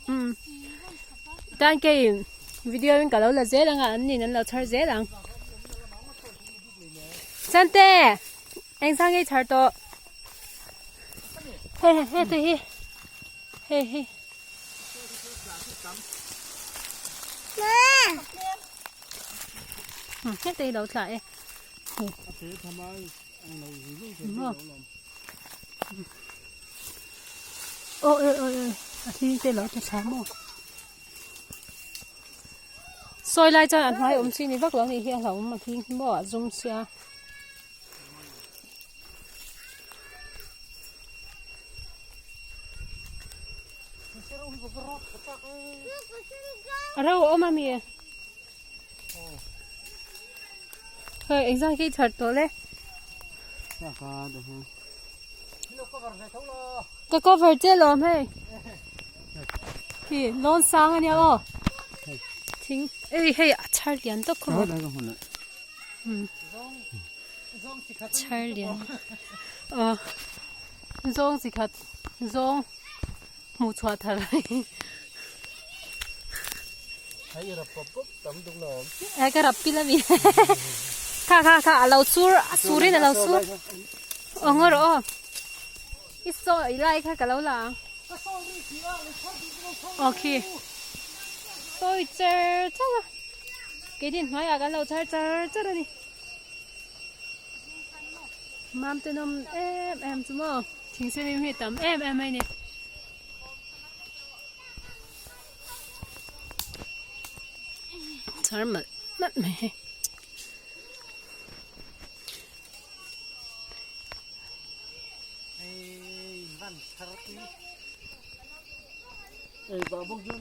Um tan kei video in ka lo la zel anga an nin an lo chhar zel ang Sante eng sang nge i chhar tawh hei hei hei te hi hei hi hei te hi lo thlah e Ôi ôi ôi ôi a hling te lo ta thla maw sawi lai chuan a hnuai awm chi ni vak lo ni hi a hlauhawm a hling hi maw a zum sia. A ro a awm a mi. Hei engzah hi chhar tawh le. Ka cover che lawm hei. Hi lawn sang ania aw. Thing ei hei a chhar lian tawk khawp a. Chhar lian aw zawng chi khat zawng hmuh chhuah thar Hei ka rap pil ami kha kha kha a lo sur a surin a lo sur aw ngaw rawh aw i sawi lai kha ka lo la ang aw khi sawi char char a keini hnuaiah kan lo char char char a ni mam te nawm em em chu maw thing sen hi tam em em mai a ni. Char malh malh mai hei.